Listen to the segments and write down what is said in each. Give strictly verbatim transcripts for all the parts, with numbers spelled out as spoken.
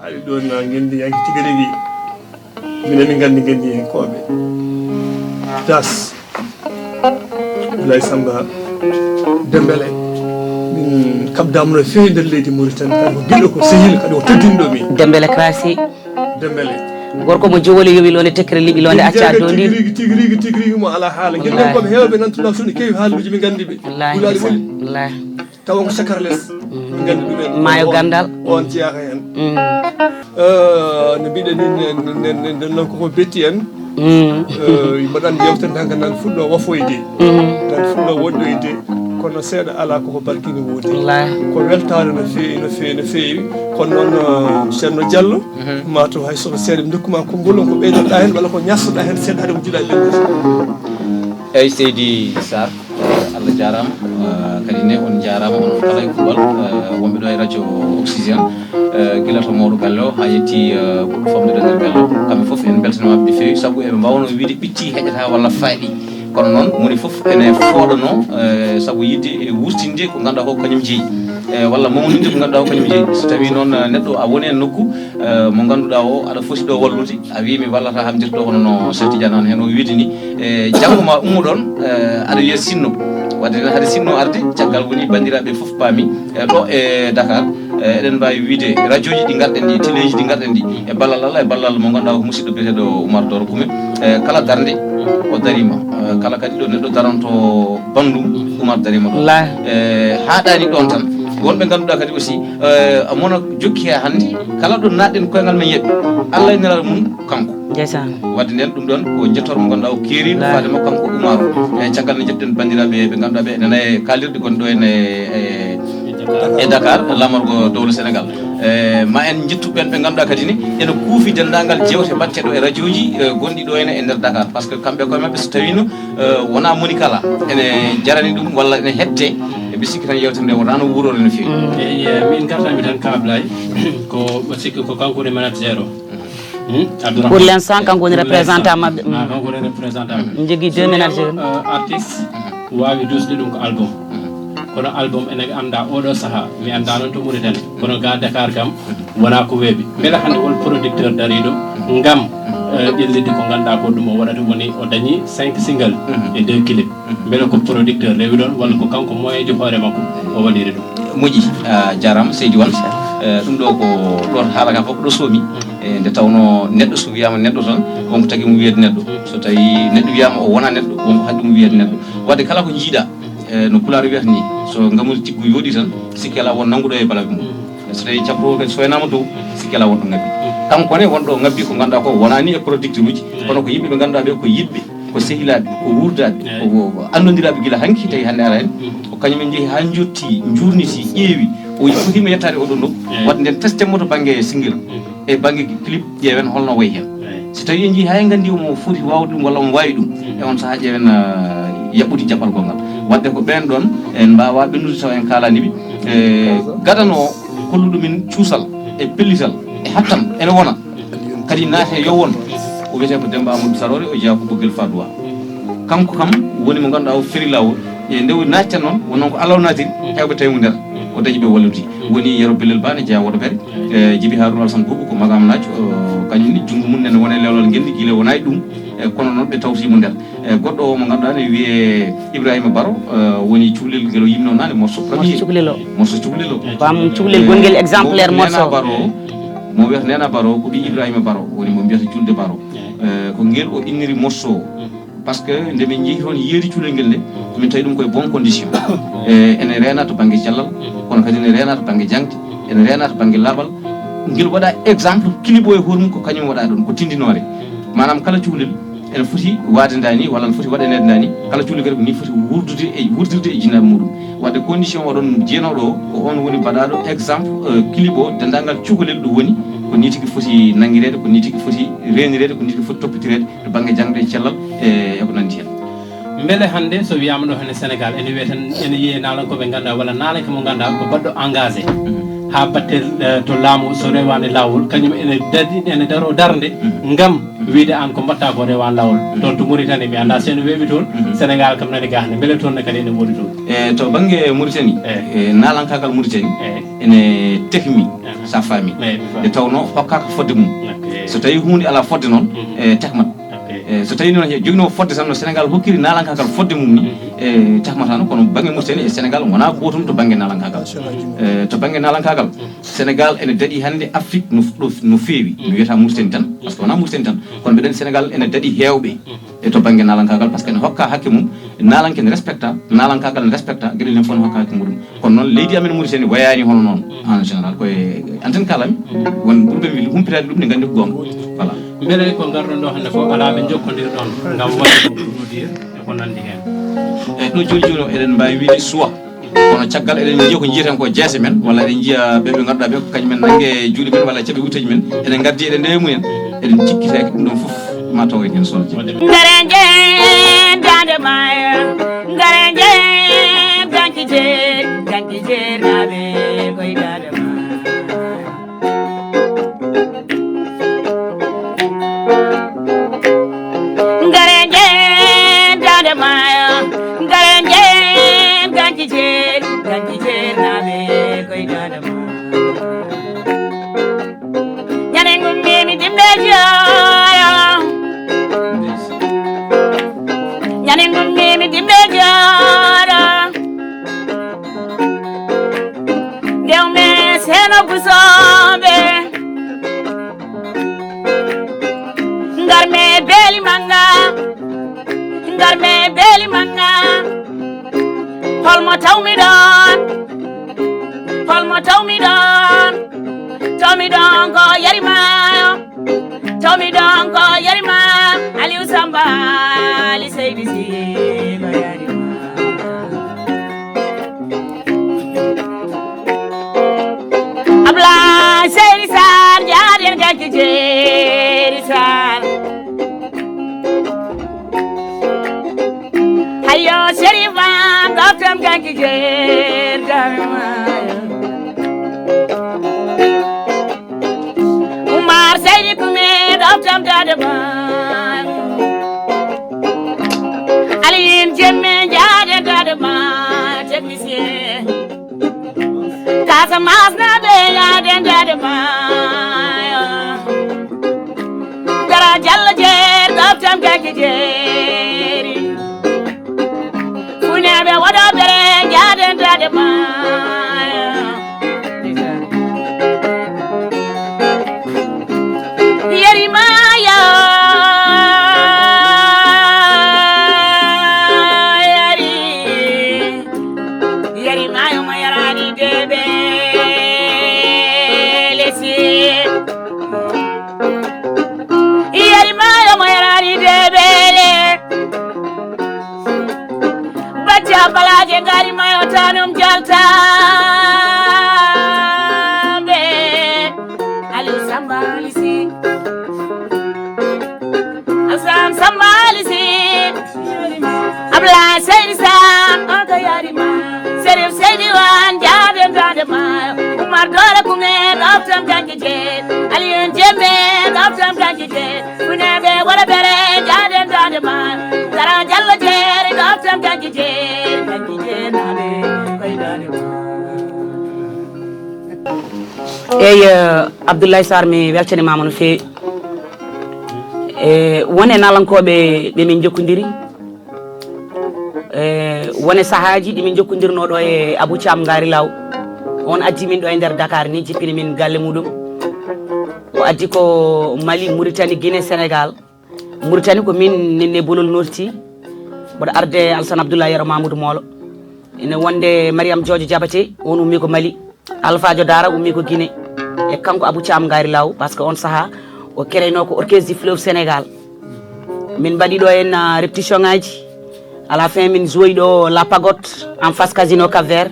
Aɗa ɗoon ngenndi yanki tigi rigi. Minen min nganndi ngenndiyankooɓe. Das. Abdoulaye Samba Dembele. Min kaɓdaama no feewi nder leydi Mauritanie. Kadi ko giɗo, ko sehil, kadi ko teddinɗo mi. Dembele Krasi. Dembele. Gorko mo jowole yowi londe tekkere liɓi londe acca dondi. Tigi rigi, tigi rigi, tigi rigi mo alaa haala. Ngel ɗon ko heewɓe nan tuna suni kewi haaluuji ɓe nganndi ɓe. Wallaahi. Wallaahi. Tawa ko sakarles. Nganndi ɗumen. Maayo ganndal. On jeyaaka heen. Eh, no mbiɗen ni, nen, nen, nen, nen, non koko betti en. Eh, mbaɗan yewtere tan ko nan fuɗɗo wafoyde. Nan fuɗɗo woɗɗoyde. Kono seeɗa alaa koko barkini woodi. Wallaahi. Ko weltaare no feewi, no feewi, no feewi. Kono noon, eh, Ceerno Diallo, maa to hay so ko seeɗa mi ndokkuma konngol, on ko ɓeydoɗa heen walla ko ñaastoɗa heen seeɗa hade mo jiɗa ɓenndude? Eeyi, seydi Sarr. Eh, Allah jaaraama. Eh, kadi ne on jaaraama, onon kala e kuuɓal, eh, wonɓe ɗo e radio Oxygène. Eh, gila to mawɗo galle o haa yetti, eh, ɓurɗo famɗude nder galle o. Kamɓe fof en mbeltaniima ɓe feewi, sabu eɓe mbaawno wiide ɓitti heƴata walla faaɗi. Kono noon, moni fof ene fooɗanoo, eh, sabu yiɗde e wurtinde ko ngannduɗaa ko kañum jeyi. Eh, walla mawninde ko ngannduɗaa ko kañum jeyi. So tawii noon, eh, neɗɗo a woni e nokku, eh, mo ngannduɗaa o aɗa foti ɗo wallude, a wii mi wallata hamdirde hono no Cheikh Tidiane Anne heen o wiide ni, e janngo ma ummo ɗoon, e aɗa wiya sinno. Wadde noon hade sinno arde, caggal woni banndiraaɓe fof paami, e ɗo e Dakar, e eɗen mbaawi wiide rajooji ɗi ngarɗen ɗi, teleeji ɗi ngarɗen ɗi, e ballal Allah, e ballal mo ngannduɗaa ko musidɗo biyeteeɗo Oumar Doro Koumé, e kala darnde o dariima, e kala kadi ɗo neɗɗo daranto banndum Oumar dariima ɗo. Wallaahi. E haaɗaani ɗoon tan, wonɓe ngannduɗaa kadi aussi, e mono jokki he hannde, kala ɗo naatɗen koyngal men yeɓɓe, Allah e nelal mum kanko. Ndeysaan. Wadde nden ɗum ɗon ko njettoor mo ngannduɗaa o keeriiɗo faade makko kanko Oumar. E caggal nde njettuɗen banndiraaɓe ɓe ngannduɗaa ɓe ene nana e kaalirɗe gonɗe ɗo ene e, e Dakar, laamorgo dowla Sénégal. E ma en njettu ɓen ɓe ngannduɗaa kadi ne ene kuufi denndaangal jeewte mbaɗteɗo e rajooji, e, gonɗi ɗo ene e nder Dakar. Par ce que kamɓe koye maɓɓe so tawiino, e, wonaa moni kala ene jarani ɗum walla ene hette, e mbi sikki tan yewtere nde wonaa no wuurore no feewi. Eyi, e, min gartami tan ka Ablaye. Ko mbi sikki ko kanko woni manager o. Hmm? Abdourahmane. Pour l'instant, kanko woni représentant maɓɓe. Ah, kanko woni représentant maɓɓe. Njogii deux managers. So wiyama, euh, artiste, waawi dusde ɗum ko album. Kono album ene anndaa oɗo sahaa, mi anndaa noon to Mauritanie. Kono ga Dakar kam, wonaa ko weeɓi. Mbele hannde won producteur dariiɗo ngam, euh, ƴellitde ko ngannduɗaa ko ɗum o waɗata, woni o dañi cinq single e deux clip. Mbele ko producteur rewi ɗon walla ko kanko moyen ji hoore makko o waɗiri ɗum? Moƴƴi, a jaaraama seydi Wan. Eh, ɗum ɗo ko ɗo haala ka fof ko ɗo soomi. Eh, nde tawnoo neɗɗo so wiyaama neɗɗo tan, won ko tagi mo wiyeede neɗɗo. So tawii neɗɗo wiyaama o wonaa neɗɗo, won ko haɗi ɗum wiyeede neɗɗo. Wadde kala ko njiiɗaa, eh, no Pulaar wiyata nii, so ngammudi tiggu yooɗii tan, sikke alaa won nannguɗo e balaɓe mum. So tawii caproowo kadi soynaama dow, sikke alaa won ɗo ngabbi. Kanko ne won ɗo ngabbi ko ngannduɗaa ko wonaa nii e producteur uji, kono ko yimɓe ɓe ngannduɗaa ɓe ko yiɗɓe, ko sehilaaɓe, ko wuurdaaɓe, ko, ko, ko anndondiraaɓe gila hanki tawi hannde ara heen. Ko kañum en njehi haa njootti, njuurniti, ƴeewi, o fotiima yettaade oɗo nokku. Wadde nden testemmo to bannge single, e bannge clip, ƴeewen holno wayi heen. So tawii en njii haa en nganndi omo foti waawde ɗum walla omo waawi ɗum, e on sahaa ƴeewen, ah, yaɓɓude jaɓɓal gongal. Wadde ko ɓeen ɗoon en mbaawaa ɓennude tawa en kaalaani ɓe. E gadano o holluɗo min cuusal e pellital e hattan ene wona. Kadi naate yo won. O wiyetee ko Demmba Amadou Sarore, o jeyaa ko Ɓoggel Fadoua. Kanko kam woni mo ngannduɗaa o feri laawol. E nde o naatata noon, won noon ko Allah o naatiri, heewɓe tawi mo nder. O dañi ɓe wallude. Woni Yero Belel Ba ne jeyaa Wodo Bere. E Jibi Haruna Alassane Boubou ko Magam Naaj, o, kañum ne junngo mum nene wona e lewlal ngenndi gila wonaa e ɗum. E kono noon ɓe tawti mo nder. E goɗɗo o mo ngannduɗaa ne wiyee Ibrahima Baro, e, woni cukalel ngel o yimno naane, morceau premier. Morceau cukalel o. Morceau cukalel o. Ko am cukalel gongel exemplaire morceau. Baro, mo wiyata Nena Baro, ko ɓii Ibrahima Baro, woni mo mbiyata Julde Baro. E, ko ngel o inniri morceau o. Par ce que nde min njehi toon yeeri cukalel ngel nde, min tawi ɗum koye bon condition. E, ene reena to bannge cellal, kono kadi ene reena to bannge jaŋde, ene reena to bannge laaɓal. Ngel waɗa exemple, clip o e hoore mum ko kañum waɗa ɗum, ko tindinoore. Maanaam kala cukalel ene foti waade ndaa ni, walla ene foti waɗaneede ndaa ni, kala cukalel kadi ko ni foti wuurdude e, wuurdirde e jinnaaɓe muɗum. Wadde condition oɗon jeenooɗo o, ko on woni baɗaaɗo exemple, eh, clip o, denndaangal cukalel ɗo woni, ko ni tigi foti nanngireede, ko ni tigi foti reenireede, ko ni tigi foti toppitireede. To bannge jaŋde e cellal e, e ko nanndi heen. Mbele hannde so wiyaama ɗo hene Sénégal, ene wiyee tan, ene yiyee naalankooɓe ngannduɗaa walla naalanke mo ngannduɗaa ko baɗɗo engagé. Haa batte, eh, to laamu so rewaani laawol, kañum ene dadi, ene daroo darnde ngam wiide aan ko mbaɗtaa ko rewaani laawol. Toon to Mauritanie, mi anndaa so ene weeɓi toon, Sénégal kam nani ga hannde, mbele toon ne kadi ene woodi toon? E to bannge Mauritanie, e naalankaagal Mauritanie, ene tekmi. Sa faami? Eyi, mi faami. Nde tawnoo hokkaaka fodde mum. Ok. So tawii huunde alaa fodde noon, mhm, e tehmat. Ok. E so tawii noon he joginoo fodde tan no Sénégal hokkiri naalankaagal fodde mum ni, mhm, e tehmataano, kono bannge Mauritanie e Sénégal wonaa gootum to bannge naalankaagal. E to bannge naalankaagal, mhm, Sénégal ene daɗi hannde Afrique no, no, no feewi. Mi wiyata Mauritanie tan, par ce que wonaa Mauritanie tan. Kono mbiɗen Sénégal ene daɗi heewɓe. Mhm. E to bannge naalankaagal, par ce que ene hokka hakke mum, naalanke ne respecta, naalankaagal ne respecta, geɗel heen fof ne hokka hakke muɗum. Kono noon leydi amen Mauritanie wayaani hono noon en général, koye antenne kalami, won ɓurɓe mi humpitaade ɗum, ne nganndi ko goonga. Voilà. Mbele ko ngarɗon ɗo hannde ko alaa ɓe njokkondirɗon ngam waɗde ko produit e ko nanndi heen? E ɗo jooni jooni o, eɗen mbaawi wiyde suwa. Kono caggal eɗen njiya ko njiyeten ko jeese men, walla eɗen njiya ɓe ɓe ngannduɗaa ɓe ko kañum en nannge juuɗe men walla caɓe wuteji men, eɗen ngaddi eɗen ndewe mumen, eɗen cikkitaaki ɗum ɗon fof ma taw en heen solde. Ngare njeyen daande maayo, ngare njeyen ganki jeeri, ganki jeeri naaɓe koye daande maayo. Ngare njeyen daande maayo, ngare njeyen ganki jeeri, ganki jeeri naaɓe koye daande maayo. Ñande ngummiimi dimbe jooro, ñande ngummiimi dimbe jooro. Ndewmi seeno busooɓe, ngarmi beeli mannga, ngarmi beeli mannga. Holmo tawmi ɗon, holmo tawmi ɗon, tawmi ɗon ko yari maayo. Tawmi ɗon ko yarima Aliou Samba Ali Seydi Sy ko yarima. Ablaye Seydi Sarr jaaden gaki Jeeri Sarr. Hayo Chérif Anne ɗoftam gaki Jeeri Darma. Umar Seydi Kume ɗoftam daade ma. Aliyin Jemme jaade daade ma. Technicien. Casamance na ɓe jaade daade ma. Dara Jallo Jeer ɗoftam gaki jeeri. Funeeɓe woɗo bere jaaden daade ma. Yeri maayo, yeri, yeri maayo mo yaraani deeɓe lesi. Yeri maayo mo yaraani deeɓe le. Bacca balaaje ngari mayo tanum jaltambe. Aliou Samba Lisi. Alsan Samba Lisi. Abla Seydi Sam, on ko yarima. Serif Seydi Wan, jaade ndade mayo. Umar Dore Kume, ɗoftam ganki je. Aliou Jembe, ɗoftam ganki je. Funeeɓe wala bere jaaden daande ma. Dara Jallo jeeri ɗoftam ganki jeeri, ganki jeenaaɓe koye daande ma. Eyi, eh, Abdoulaye Sarr, mi weltanimaama no feewi. E won e naalankooɓe ɓe min njokkondiri. E won e sahaaji ɗi min njokkondirnoo ɗo e Abou Thiam Ngari Law. On addi min ɗo e nder Dakar ni, jippini min galle muɗum. O addi ko Mali, Mauritanie, Guinée, Sénégal. Mauritanie ko min Néné Bolol Norti. Mboɗo arde Alassane Abdoulaye Yero Mamoudou Molo. Ene wonde Mariam Jojo Diabaté, on ummi ko Mali. Alpha Diodara ummi ko Guinée. E kanko Abou Thiam Ngari Law, parce que on saha o crééno ko Orchestre du Fleuve Sénégal. Min mbaɗi ɗo en, ah, répétition ngaji. À la fin min jouoyi ɗo La Pagotte en face Casino Cap Vert.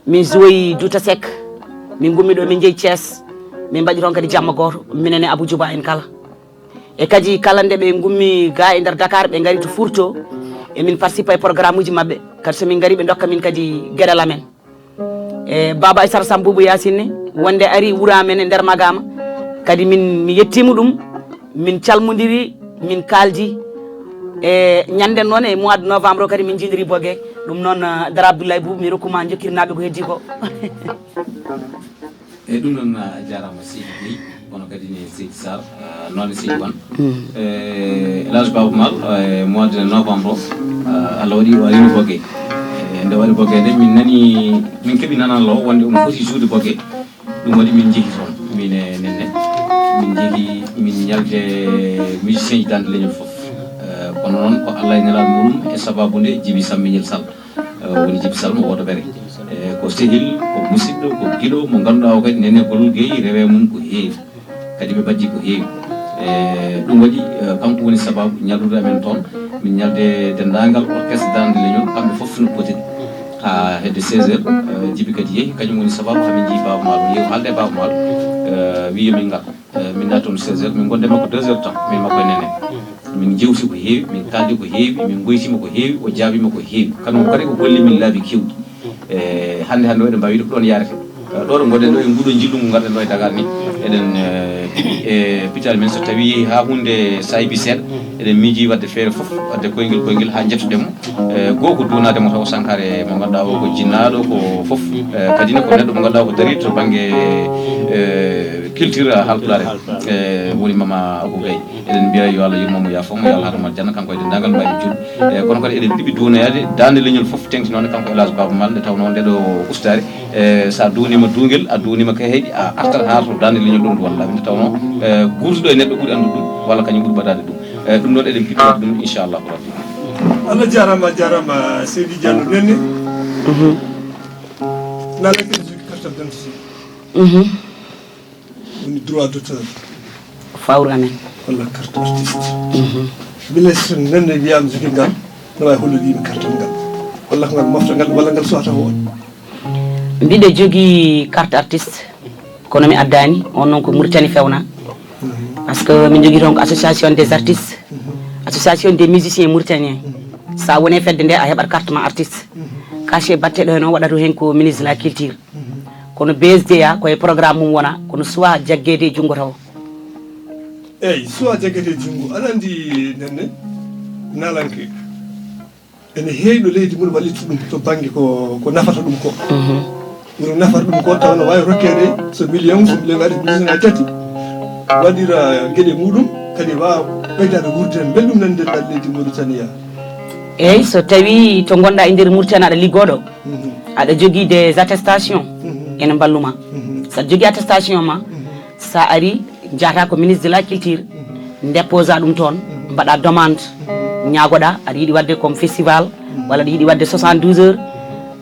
Min jouoyi Douta Seck. Min gummi ɗo min jeeyi Thiès. Min mbaɗi toon kadi jamma gooto. Minen e Abou Djouba en kala. E kadi kala nde ɓe gummi ga e nder Dakar, ɓe ngari to Fouta. E min participa e programme uji maɓɓe. Kadi so min ngari ɓe ndokka min kadi geɗal amen. E Baba Aissata Samb Boubou Yacine ne, wonde ari wuro amen e nder Magama. Kadi min, mi yettima ɗum, min calmodiri, min kaldi. E ñande noon e mois de novembre o kadi min jiidiri Bogue. Ɗum noon, eh, Dara Abdoulaye Boubou, mi rokkuma jokkirnaɓe ko heddi ko. Eyi, ɗum noon, a jaaraama, Seydi Guèye, kono kadi ne Seydi Sarr, ah, noon e Seydi Wan. Mm. E El Hadj Baba Maal, eh, mois de novembre o, ah, Allah waɗi o arii no Boge. E nde o ari Boge nde, min nani, min keɓi nanal o wonde omo foti joude Boge. Ɗum waɗi min njehi toon, min e Nenne. Min njehi, min ñalde musicien ji Daande Leñol fof. Eh, kono noon ko Allah e nelal muɗum e sababu nde Jibi Sammiñel Sall. Eh, woni Jibi Sall mo Woodobere. Eh, ko sehil, ko musidɗo, ko giɗo mo ngannduɗaa o kadi Nenne Golol Guèye rewe mum ko heewi. Kadi ɓe mbajji ko heewi. Eh, ɗum waɗi, eh, kanko woni sababu ñallude amen toon. Min ñalde denndaangal orchestre Daande Leñol, kamɓe fof no potiri. Haa hedde seize heures, eh, Jibi kadi yehi, kañum woni sababu haa min njehi Baaba Maal, min yehi haalde e Baaba Maal, eh, wi yo min ngar. Eh, min naati toon seize heures, min ngonde makko deux heures de temps, min makko e Nenne. Min jewti ko heewi, min kaaldi ko heewi, min ngoytima ko heewi, o jaabiima ko heewi. Kanko kadi o holli min laabi keewɗi. E hannde, hannde o eɗen mbaawi wiide ko ɗoon yaarete. E, ɗo ɗo ngoɗen ɗo e nguɗo njillu ngu ngarɗen ɗo e Dakar ni, eɗen, e, e pitaali men, so tawi yehi haa huunde saabi seeɗa, eɗen miiji waɗde feere fof, waɗde koyngel koyngel haa njettoɗen mo. E, goo ko duwanaade mo taw Sankare mo ngannduɗaa o ko jinnaaɗo, ko fof. E, kadi ne ko neɗɗo mo ngannduɗaa ko dariiɗo to bannge, e, culture haalpulaar en. E, woni Mama Abou Gaye. Eɗen mbiya yo Allah yurmo mo, yaafo mo, yo Allah haɗa mo aljanna, kanko e denndaangal mbayɓe julɓe. E, kono kadi eɗen ɗiɓi duwanoyaade Daande Leñol fof, teŋtinoonde kanko El Hadj Baba Maal, nde tawnoo nde ɗo ustaare. E, so a duwniima duungel, a duwniima kay heyɗi, a artat haa to Daande Leñol ɗoon duwan laabi, nde tawnoo, e, guurduɗo e neɗɗo ɓuri anndude ɗum, walla kañum ɓuri baɗaade ɗum. E, ɗum noon eɗen piɗɗoraade ɗum, inchallahu rabbi. Allah jaaraama, a jaaraama, Seydi Diallo Nenne. Mhm. Naala kadi jogii carte d'identité. Mhm. Woni droit d'auteur. Fawru amen. Walla carte artiste. Mhm. Mbele so Nenne wiyaama jogii ngal, no waawi hollude yimɓe carte ngal. Walla ko ngal mofta ngal, walla ngal suwata ko on. Mbiɗa jogii carte artiste, kono mi addaani. On noon ko Mauritanie fewna. Mhm. Parce que min njogii toon ko association des artistes, mhm, association des musiciens mauritaniens. Mhm. So a woni e fedde nde, a heɓat carte ma artiste. Mhm. Cachet baɗteɗo heen o waɗata heen ko ministre de la culture. Mhm. Kono B S D A ko e programme mum wona, kono suwaa jaggeede e junngo taw. Eyi, suwaa jaggeede e junngo. Aɗa anndi, Nenne, naalanke ene heewi ɗo leydi mum wallittu ɗum to bannge ko, ko nafata ɗum ko. Mhm. Woni nafata ɗum ko, tawa no waawi rokkeede so million, so million ari, million e tati, waɗira geɗe muɗum, kadi waawa ɓeydaade wuurdude heen. Mbele ɗum nani nder leydi Mauritania? Eyi, so tawii to ngonɗaa e nder Mauritanie aɗa liggoo ɗo, mhm, aɗa jogii des attestations, mhm, ene mballu ma. Mhm. So aɗa jogii attestation ma, mhm, so a arii, njahataa ko ministre de la culture, mhm, déposa ɗum toon, mhm, mbaɗa demande, mhm, ñaagoɗaa, aɗa yiɗi waɗde comme festival, mhm, walla aɗa yiɗi waɗde soixante-douze heures.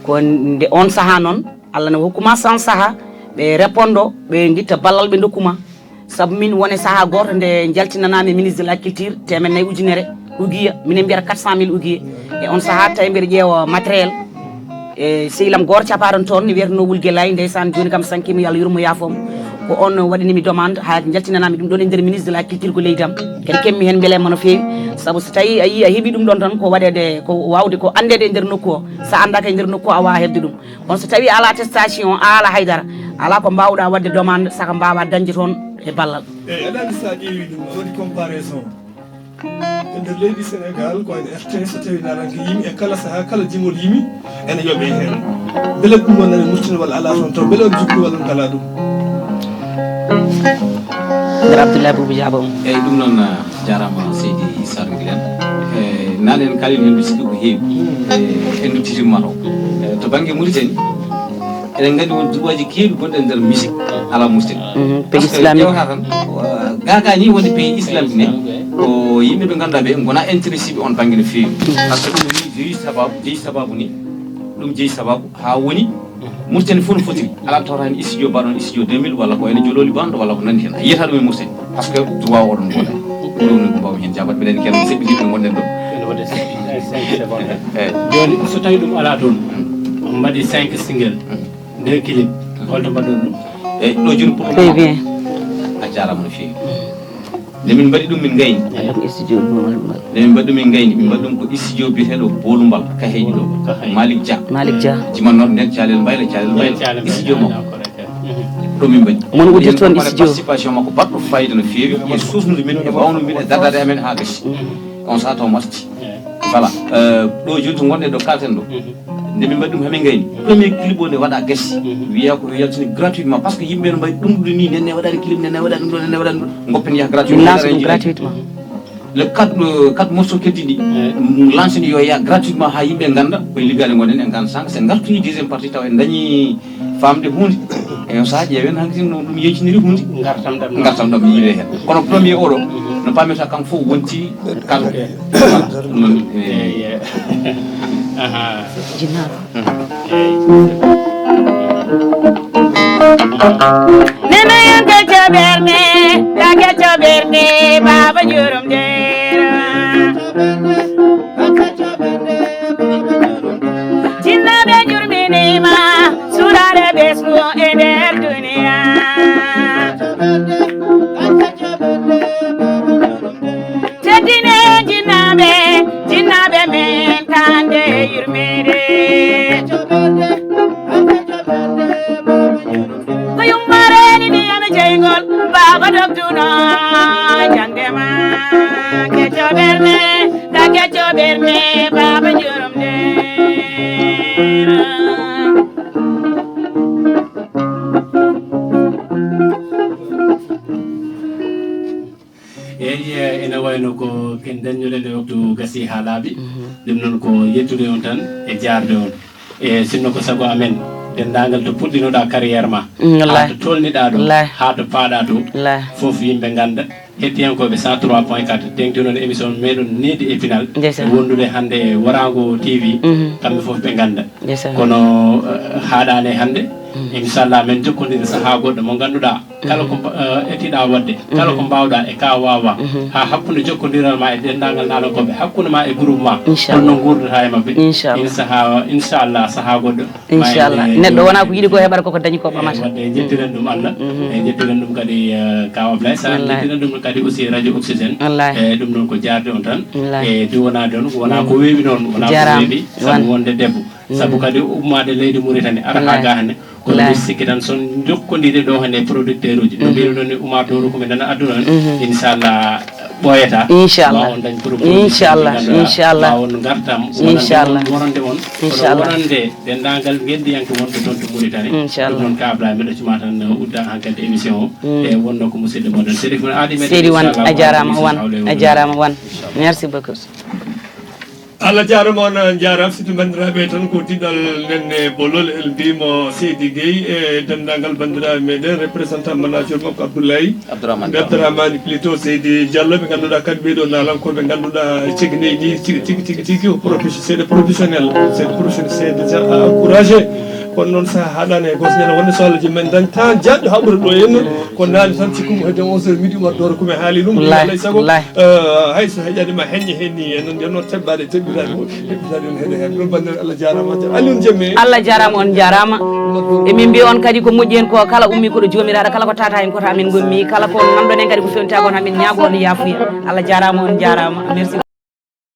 Ko nde on sahaa noon, Allah ne hokku ma san sahaa, ɓe répondo, ɓe ngitta ballal ɓe ndokku ma. Sabu min wone sahaa gooto nde njaltinanaa mi ministre de la culture teemeɗɗe nayi ujunere ugiya, minen mbiyata quatre cent mille ugiya. E on sahaa tawi mbeɗa ƴeewa matériel. E sehil am gooto capaaɗo toon ne wiyetee Noowul Gelaayi, ndeysaan, jooni kam sankiima, yo Allah yurmo yaafo mo. Ko on waɗani mi demande, haa njaltinanaa mi ɗum ɗoon e nder ministre de la culture ko leydi am. Kadi keɓmi heen mbeleema no feewi, sabu so tawii a yii a heɓii ɗum ɗoon tan ko waɗeede, ko waawde ko anndeede e nder nokku o. So a anndaaka e nder nokku o a waawaa heɓde ɗum. Kono so tawii a alaa attestation, a alaa haydara, alaa ko mbaawɗaa waɗde demande saka mbaawaa dañde toon e ballal. Eyi, aɗa anndi so a ƴeewii ɗum, a waɗi comparaison. E nder leydi Sénégal, ko wayno R T S, so tawii naalanke yimi e kala sahaa, kala jimol yimi, ene yoɓee heen. Mbele ɗum noon nani Murtina walla alaa toon taw? Mbele on jogii walla on ngalaa ɗum? Nder Abdoulaye Boubou Diabo. Eyi, ɗum noon, ah, jaaraama Seydi Sarr Guilaine. E, naane en kaalii heen, mbiɗo sikki ko heewi. E, en nduttiima taw. E, to bannge Mauritanie, eɗen nganndi won droit ji keewɗi gonɗi e nder musique à la Mauritanie. Mhm, pays islamique. Parce que ƴeewata tan, uh, gaagaa ni wonde pays islamique ne, ko yimɓe ɓe ngannduɗaa ɓe ngonaa intéressé ɓe on bannge no feewi. Par ce que ɗum ni jeyi sababu, jeyi sababu ni, ɗum jeyi sababu haa woni Mauritanie fof no fotiri. Alaa tawata heen studio mbaɗono studio deux mille walla ko wayno Jololi Band walla ko nanndi heen. A yiyata ɗum e Mauritanie. Par ce que droit o ɗon gooto. Ɗum woni ko mbaawmi heen jaabaade. Mbeɗa anndi kadi seɓɓitii ɓe ngonɗen ɗo. Ene waɗi cinq, cinq secondes. Eyi. Jooni, so tawii ɗum alaa toon, on mbaɗi cinq single, deux clip, holto mbaɗɗon ɗum? Eyi, ɗo jooni pour le moment, très bien, a jaaraama no feewi. Nde min mbaɗi ɗum, min ngayni. Eyi, ɗum studio ɗum woni ɗum. Nde min mbaɗi ɗum, min ngayni. Min mbaɗi ɗum ko studio biyeteeɗo Boolumbal, Kaheeji ɗo. Kaheeji. Malick Dia. Malick Dia. Jimannooɗo nden, Calel Mbayla, Calel Mbayla. Calel Mbayla. Studio makko. D'accord, ok. Mhm. Ɗo min mbaɗi. Mon udditi toon studio. Participation makko baɗɗo fayida no feewi, e suusnude min, e wawnude min, e dardaade amen haa gasi. Mhm. On sahaa taw mo arti. Eyi. Voilà. Euh, ɗo jooni to ngonɗen ɗo, kaalten ɗo. Mhm. Nde min mbaɗi ɗum, hamin ngayni premier clip o nde waɗa gasi. Wiya ko yaltini gratuitement, parce que yimɓe no mbaɗi ɗum ɗo ni, nenne waɗani clip, nenne waɗani ɗum ɗo, nenne waɗani ɗum ɗo, goppen yaha gratuitement. Min lanci ɗum gratuitement. Le quatre, le quatre morceaux keddiɗi, lanci ni yo yaha gratuitement ha yimɓe ganda koye liggaade gonɗen. En ganda sank sen gartuyi deuxième partie taw en dañi famde hunde. E on saha ƴeewen hanki no ɗum yeytiniri hunde. Gartam ɗam gartam ɗam yiire hen. Kono premier oɗo no pameta kam fof wonti kala. Ɗum noon, eh, Jinnaɓe. Nene yanke coberne, take coberne, baba jurum dera. Jinnaɓe jurminima, surare besku e nder duniya. Teddine jinnaɓe, jinnaɓe men kande yurmede. Ko yummareni ndiyam e jeygol, baba dogduno jangde ma. Kecco ɓerne, ka kecco ɓerne, baba jurumde. Eyi, eh, ene wayno ko ken dañnoɗen e waktu gasi ha laaɓi. Ɗum noon ko yettude on tan e jaarde on. E sinno ko sago amen, denndaangal to puɗɗinoɗa carrière ma, haa to tolniɗa ɗo, haa to paaɗa to, fof yimɓe ngannda, hettiyankooɓe cent trois point quatre, teeŋtinoɗo émission meɗen Needi e Pinal, e wondude hannde e Warango T V, kamɓe fof ɓe ngannda. Kono, eh, haaɗaani hannde, inchallah, men jokkondira sahaa goɗɗo mo ngannduɗaa, kala ko mba-, eh, etiɗaa waɗde, kala ko mbaawɗaa e ka waawaa, haa hakkunde jokkondiral ma e denndaangal naalankooɓe, hakkunde ma e groupe ma, inchallah, holno nguurdata e maɓɓe? Inchallah. Insaha-, inchallah, sahaa goɗɗo, ma en, inchallah, eh, neɗɗo wonaa ko yiɗi ko heɓata, koko dañi ko ɓamata. Waɗde en njettiren ɗum Allah, en njettiren ɗum kadi, eh, Kaw Ablaye Sarr, wallaahi, njettiren ɗum kadi aussi Radio Oxygène. Wallaahi. Eh, ɗum noon ko jaarde on tan. Wallaahi. Eh, duwanaade on, wonaa ko weeɓi noon, wonaa ko weeɓi, sabu wonde debbo. Sabu kadi ummaade leydi Mauritanie, ara haa ga hannde, kono mi sikki tan son jokkondire ɗo hannde e producteur uji. No mbiruɗon ni, ummatooru ko mi nana aduna on. Inchallah, ɓooyata. Inchallah. Ma on dañ produit. Inchallah, inchallah. Ma on ngartam. Inchallah. Wonande on, wonande on. Kono inchallah, wonande denndaangal ngenndiyanke wonɓe toon to Mauritanie. Inchallah. Ɗum noon ka Ablaye, mbiɗo cuma tan, uh, udda hankadi émission o. E wonno ko musidɗo moɗon Serif Wan, aadi meɗen. Seydi Wan, inchallah, a jaaraama Wan, a jaaraama Wan. Inchallah. Merci beaucoup. Allah jaaraama, on njaaraama. Situ banndiraaɓe, tan ko diɗal nenne bolol el mbimo Seydi Gueye e denndaangal banndiraaɓe meɗen, représentant manager makko Abdoulaye. Abdourahmane Abdourahmane plutôt Seydi Diallo, ɓe ngannduɗaa kadi ɓeɗo naalankooɓe ngannduɗaa cegineeji tigi, tigi, tigi, tigi, ko profession-, c'est des professionnels, c'est des professionnels, c'est des gens à encourager. Kono noon saha haɗani e goto ñande wonde so Allah jimmen dañ temps jaɗɗo haɓɓude ɗo henno. Ko naani tan, sikkumo hedde onze heures midi, umar doro kume haali ɗum. Wallaahi, alay sago, wallaahi, eh, hay so heƴaani ma heññe hen ni, en non, en non tebbaade, tebbitaade ko, tebbitaade on heɗe hen. Ɗum banndiraaɓe, Allah jaaraama, Alioune Jemme. Allah jaaraama, on jaaraama. E min mbiya on kadi ko moƴƴi hen ko kala ummi ko ɗo joomiraaɗo, kala ko tata hen ko to amin ngommi, kala ko nanɗon hen kadi ko fewnita kon, amin ñaago on yaafuya. Allah jaaraama, on jaaraama. Merci.